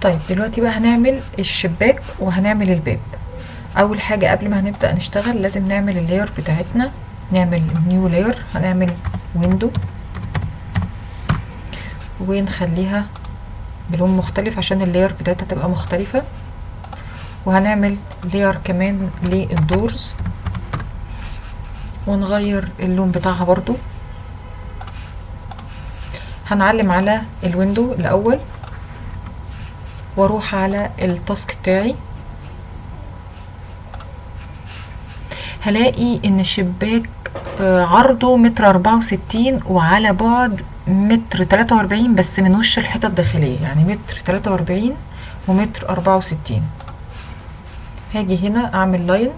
طيب دلوقتي بقى هنعمل الشباك وهنعمل الباب. اول حاجة قبل ما هنبدأ نشتغل لازم نعمل ال layer بتاعتنا، نعمل new layer، هنعمل window ونخليها بلون مختلف عشان ال layer بتاعتها تبقى مختلفة، وهنعمل layer كمان لل doors ونغير اللون بتاعها برضو. هنعلم على ال window الاول واروح على ال task بتاعي، هلاقي ان الشباك عرضه متر 64 وعلى بعد متر 43 بس من وش الحيطة الداخلية، يعني متر 43 ومتر 64. هاجي هنا اعمل line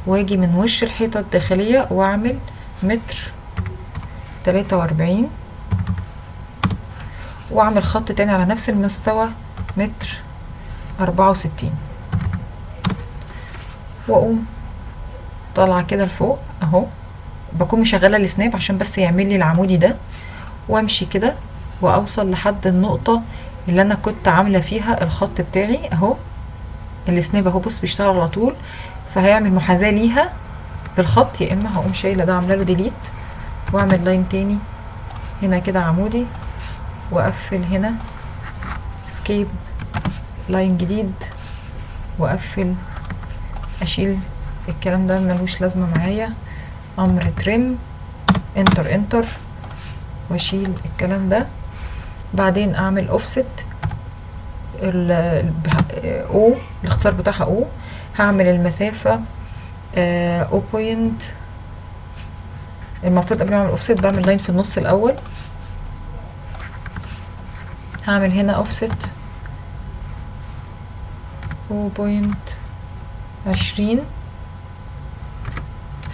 واجي من وش الحيطة الداخلية واعمل متر 43 واعمل خط تاني على نفس المستوى متر 64، واقوم طالعة كده لفوق اهو. بكون مشغلة ال snap عشان بس يعمل لي العمودي ده، وامشي كده واوصل لحد النقطة اللي انا كنت عاملة فيها الخط بتاعي اهو. ال snap اهو بص بيشتغل على طول، فهيعمل محاذاة ليها بالخط. يا اما هقوم شايلة ده عاملة له delete واعمل line تاني هنا كده عمودي، واقفل هنا escape line جديد، واقفل اشيل الكلام ده ملوش لازمة معايا، امر trim enter enter واشيل الكلام ده. بعدين اعمل اوفست او الاختصار بتاعها O، هعمل المسافة، O point. المفروض قبل ما اعمل اوفست بعمل line في النص الاول. هعمل هنا اوفست O point عشرين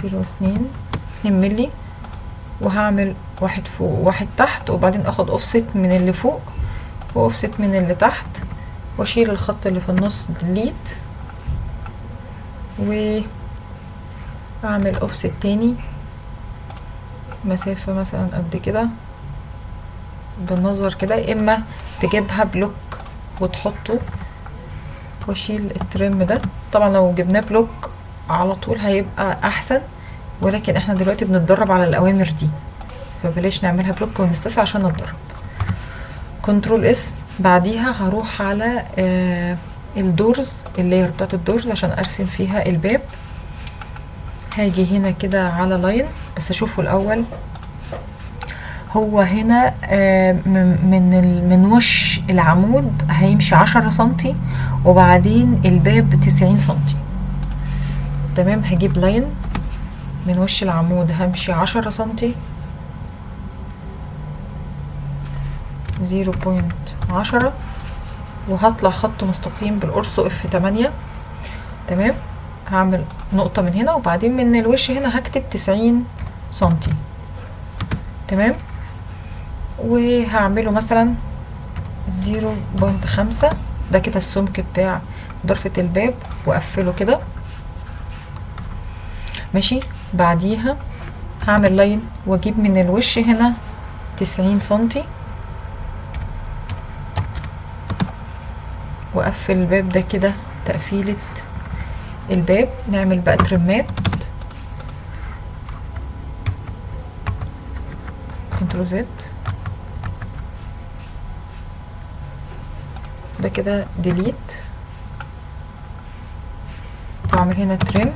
zero اتنين، اتنين ملي، وهعمل واحد فوق وواحد تحت، وبعدين اخد اوفست من اللي فوق واوفست من اللي تحت، واشيل الخط اللي في النص delete، واعمل اوفست تاني مسافة مثلا قد كده بالنظر كده، يا اما تجيبها block وتحطه، واشيل ال trim ده. طبعا لو جبناه block على طول هيبقى احسن، ولكن احنا دلوقتي بنتدرب على الاوامر دي فبلاش نعملها block ونستسع عشان نتدرب. control S. بعديها هروح على ال doors، ال layer بتاعت ال doors عشان ارسم فيها الباب. هاجي هنا كده على line، بس اشوفه الاول. هو هنا، من وش العمود هيمشي 10 سنتي، وبعدين الباب 90 سنتي. تمام. هجيب line من وش العمود همشي 10 سنتي، 0.10، وهطلع خط مستقيم بالقرص F 8. تمام. هعمل نقطة من هنا، وبعدين من الوش هنا هكتب 90 سنتي. تمام. وهعمله مثلا 0.5، ده كده السمك بتاع ضرفة الباب، واقفله كده. ماشي. بعديها هعمل line واجيب من الوش هنا 90 سنتي، واقفل الباب ده كده تقفيلة الباب. نعمل بقى trim ات، control Z، ده كده delete، واعمل هنا trim.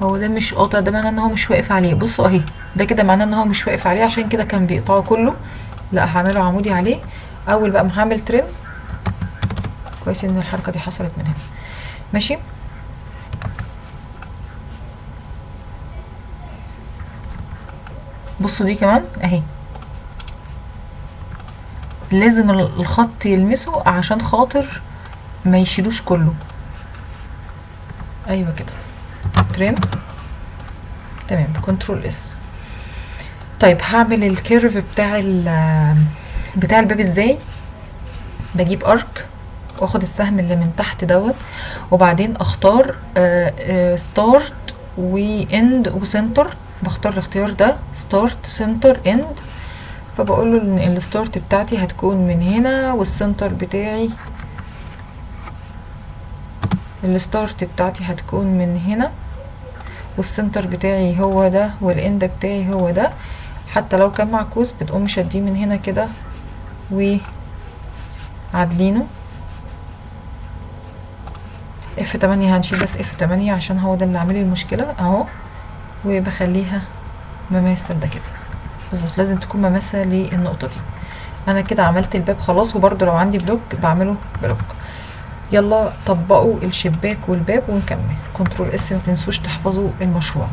هو ده مش قاطع، ده معناه ان هو مش واقف عليه. بصوا اهي، ده كده معناه ان هو مش واقف عليه، عشان كده كان بيقطعه كله. لا، هعمله عمودي عليه. اول بقى ما هعمل trim، كويس ان الحركه دي حصلت من هنا. ماشي. بصوا دي كمان اهي، لازم الخط يلمسه عشان خاطر ما يشيلوش كله. ايوه كده، trim. تمام، control S. طيب هعمل ال curve بتاع الباب ازاي؟ بجيب arc واخد السهم اللي من تحت دوت، وبعدين اختار start و end و center. بختار الاختيار ده start center end، فبقول له ان ال start بتاعتي هتكون من هنا وال center بتاعي، ال start بتاعتي هتكون من هنا وال center بتاعي هو ده وال end بتاعي هو ده. حتى لو كان معكوس بتقوم شديه من هنا كده وعادلينه. F 8 هنشيل بس F 8 عشان هو ده اللي عامل لي المشكلة اهو، وبخليها مماسة ده كده بالظبط، لازم تكون مماسة للنقطة دي. انا كده عملت الباب خلاص، وبرده لو عندي block بعمله block. يلا طبقوا الشباك والباب ونكمل. control S، ما تنسوش تحفظوا المشروع.